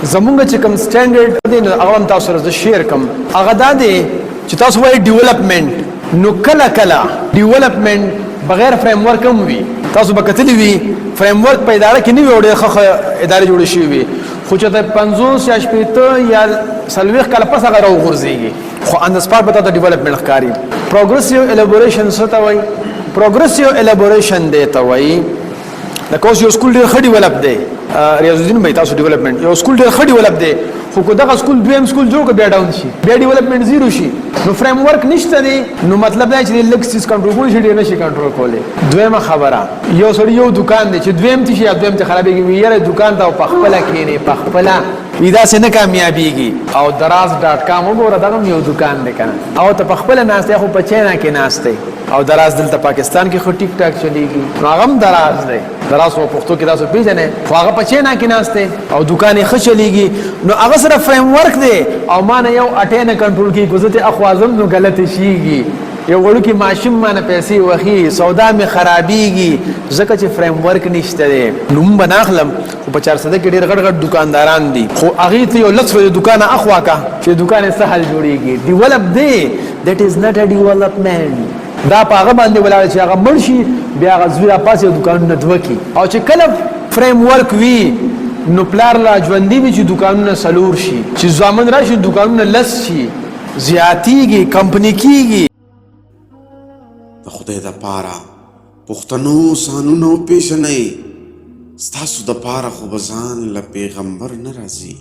زمونږ چې کوم سټانډرډ دی نو هغه هم تاسو سره زه شیر کوم. هغه دا دی چې تاسو وایي ډیولپمنٹ، نو کله کله ډیولپمنٹ بغیر فریم ورک هم وي. تاسو به کتلی وي، فریم ورک په اداره کې نه وي او ډېر ښه ښه ادارې جوړې شوې وي، خو چې ته 50 یا 60 یا 40 کاله پس هغه راوغورځېږي، خو ان د سپاټ به تاته ډیولپمنٹ ښکاري. پروګریسیو الیبوریشن څه ته وایي؟ پروګریسیو الیبوریشن دی ته وایي، لکه اوس یو سکول ډېر ښه ډیولپ دی، ریاض الدین بھائی، تاسو ډیولپمنٹ، یو سکول ډېر ښه ډیولپ دی، خو که دغه سکول دویم سکول جوړ کړ، بیا ډاون شي، بیا ډیولپمنٹ زیرو شي. نو فریم ورک نشته دی، نو مطلب دا چې لږ څیز کنټرول کولی شي، ډېر نشي کنټرول کولی. دویمه خبره، یو سړی یو دکان دی چې دویم څه شي یا دویم ته خرابېږي، وي یاره دکان ته په خپله کښېنې، په خپله وي، داسې نه کامیابېږي. او دراز ډاټ کام وګوره، دغه هم یو دکان دی که نه، او ته په خپله ناست دی، خو په چینا کې ناست دی، او دراز دلته پاکستان کې خو ټیک ټاک چلیږي، نو هغه هم دراز دی. دراز خو پښتو کې تاسو پیژنئ، خو هغه په چینا کې ناست دی او دکان یې ښه چلیږي، نو هغه سره فریم ورک دی او ما نه یو اټې نه کنټرول کیږي، که زه ترې اخوا ځم نو غلطې شیږي، یو وړوکی ماشوم ما نه پیسې وخي، سودا مې خرابیږي، ځکه چې فریم ورک نشته دی. نوم به نه اخلم، خو په چارسده کې ډېر غټ غټ دکانداران دي، خو هغې ته یو لس ورځې دکان اخوا کا چې دکان یې سهل جوړیږي. ډیولپ دی، دیټ از ناټ ا ډیولپمنٹ. دا په هغه باندې ولاړ چې هغه مړ شي، بیا هغه زوی راپاڅي او دکانونه دوه کړي. او چې کله فریم ورک وي، نو پلار لا ژوندي وي چې دکانونه څلور شي، چې زامن راشي دکانونه لس شي، زیاتیږي، کمپنی کیږي. د خدای د پاره پښتنو ځانونه وپېژنئ، ستاسو د پاره خو به ځان له پیغمبر نه راځي.